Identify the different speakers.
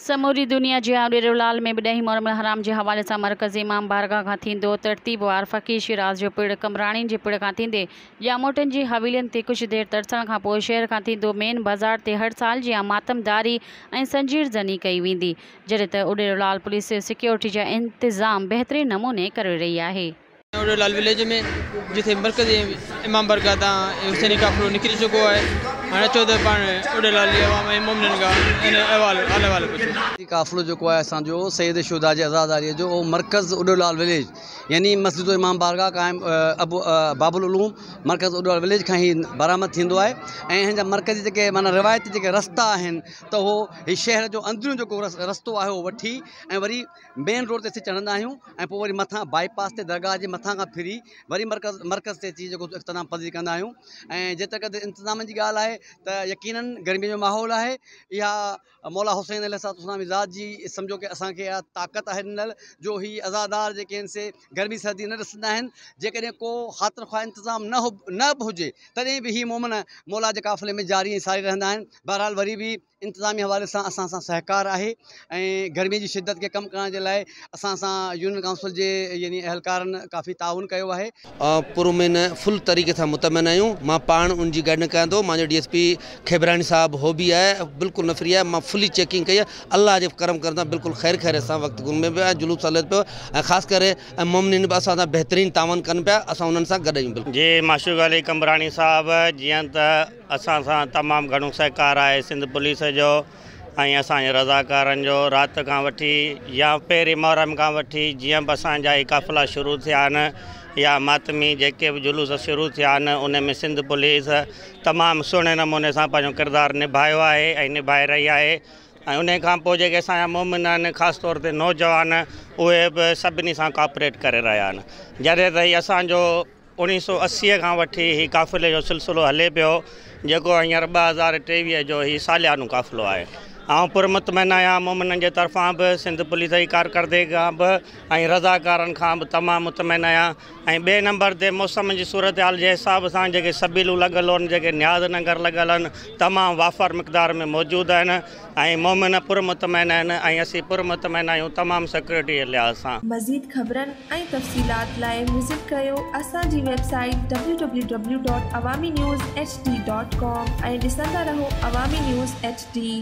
Speaker 1: سموري دنيا جيان اڏيرو لال ۾ به ڏهين محرم الحرام جي حوالي سان مرڪزي امام بارگاهه کان ٿيندو ترتيبوار فقير شيراز جو پڙ قمبراڻين جي پڙ کان ٿيندي ڄاموٽن جي حويلين تي ڪجهه دير ترسڻ کان پوء شهر کان ٿيندو مين بازار تي هر سال جيان ماتمداري ۽ سنجير زني ڪئي ويندي جڏهن ته اڏيرو لال پوليس سيڪيورٽي جا انتظام بهترين نموني ڪري رهي آهي.
Speaker 2: اڏيرو لال وليج ۾ جتي مرڪزي امام بارگاهه تان حسيني قافلو نڪري چڪو آهي هاڻي اچو ته پاڻ اڏيرو لال جي عوام ۽ مومنن کان ان احوال حال احوال پڇون.
Speaker 3: هي قافلو جيڪو آهي اسان جو سيد شهداء جي عزاداريء جو اهو مرڪز اڏيرو لال وليج يعني مسجد امام بارگاهه قائم ابو باب العلوم مرڪز اڏيرو لال وليج کان هي برآمد ٿيندو آهي ۽ هن جا مرڪزي جيڪي معنيٰ روايتي جيڪي رستا آهن ته اهو هي شهر جو اندريون جيڪو رستو آهي اهو وٺي ۽ وري مين روڊ تي اسين چڙهندا آهيون ۽ پوء وري مٿان بائي پاس تي درگاهه جي مٿان کان ڦري وري مرڪز مرڪز تي اچي جيڪو اختتام پذير ڪندا آهيون ۽ جيتري قدر انتظامن جي ڳالهه آهي ته يقينن گرمي جو ماحول آهي اها مولا حسين عليه الصلوة والسلام جي ذات جي سمجهو ڪي اسان کي اها طاقت آهي ڏنل جو هي عزادار جيڪي آهن سي گرمي سردي نه ڏسندا آهن جيڪڏهن ڪو خاطر خواهه انتظام نه نه به هجي تڏهن به هي مومن مولا جي قافلي ۾ جاري ۽ ساري رهندا آهن بهرحال وري به انتظامي حوالي سان اسان سان سهڪار آهي ۽ گرمي جي شدت کي ڪم ڪرڻ جي لاء اسان سان يونين ڪائونسل جي يعني اهلڪارن ڪافي تعاون ڪيو آهي.
Speaker 4: پرامن فل طريقي سان مطمئن آهيون مان پاڻ ان جي گائيڊنس ڪيان ٿو مانجو ڊي ايس پي کيبراڻي صاحب هو به آهي بلڪل نفري آهي مان فلي چيڪنگ ڪئي آهي الله جي ڪرم ڪرم سان بلڪل خير خيريت سان وقت گهمي پيو ۽ جلوس هلي پيو ۽ خاص ڪري ۽ مومنين به اسان سان بهترين تعاون ڪن پيا اسان انهن سان گڏ آهيون بلڪل.
Speaker 5: جي معشوق علي قمبراڻي صاحب جيئن ته اسان سان تمام گهڻو سهڪار آهي سنڌ پوليس جو ۽ اسان جي رضاڪارن جو رات کان وٺي يا پهرين محرم کان وٺي جيئن به اسان جا هي قافلا شروع ٿيا آهن يا ماتمي جيڪي به جلوس شروع ٿيا آهن ان ۾ سنڌ پوليس تمام سهڻي نموني سان پنهنجو ڪردار نڀايو آهي ۽ نڀائي رهي آهي ۽ ان کان پوء جيڪي اسان جا مومن آهن خاص طور تي نوجوان اهي به سڀني سان ڪوآپريٽ ڪري رهيا آهن جڏهن ته هي اسان جو 1980 کان وٺي هي قافلي جو سلسلو هلي پيو، جيڪو هينئر 2023 جو هي ساليانو قافلو آهي. آئون پرمطمئن آهيان مومنن جي طرفان به، سنڌ پوليس جي ڪارڪردگي کان به ۽ رضاڪارن کان به تمام مطمئن آهيان ۽ ٻئي نمبر تي موسم جي صورتحال جي حساب سان جيڪي سبيلون لڳل آهن، جيڪي نياز ننگر لڳل آهن، تمام وافر مقدار ۾ موجود آهن ۽ مومن پرمطمئن آهن ۽ اسين پرمطمئن آهيون تمام سيڪيورٽي جي لحاظ سان.
Speaker 6: مزيد خبرن ۽ تفصيلات لاء وزٽ ڪريو اسان جي web site W W W dot Awami news H D dot com ۽ ڏسندا رهو عوامي نيوز ايڇ ڊي.